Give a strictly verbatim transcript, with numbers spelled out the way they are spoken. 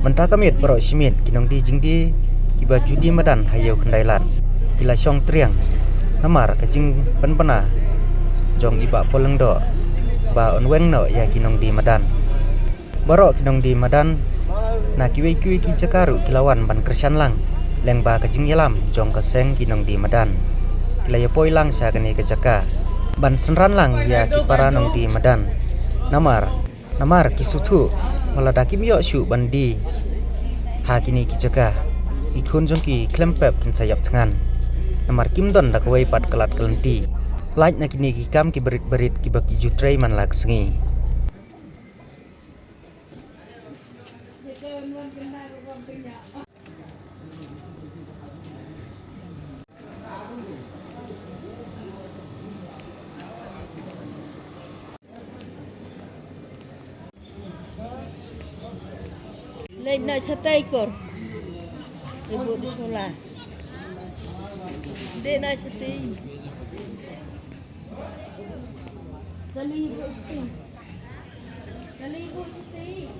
Mynta ka miet baroh shi miet ki nongdie jingdie kiba ju die madan ha Ïew Khyndai Lad ki la shong triang namar ka jingpynbna jong i Bah Paul Lyngdoh ba un weng noh ïa ki nongdie madan. Baroh ki nongdie madan na kiwei kiwei ki jaka ruh ki la wan ban kyrshan lang lyngba ka jingïalam jong ka seng ki nongdie madan. Ki la ïa poi lang sha kane ka jaka ban synran lang ïa ki para nongdie madan. Namar Namar ki sngewthuh ba lada kim ïoh shuh ban die ha kine ki jaka, ki khun jong ki khlem pep kin sa ïap thngan. Namar kim don da kawei pat ka lad ka lynti. Lait na kine ki kam ki barit barit kiba ki ju trei man la ka sngi. Leit na shatei kor. Ibu di sekolah. Dek na shatei. Kali ibu shatei. Kali ibu shatei.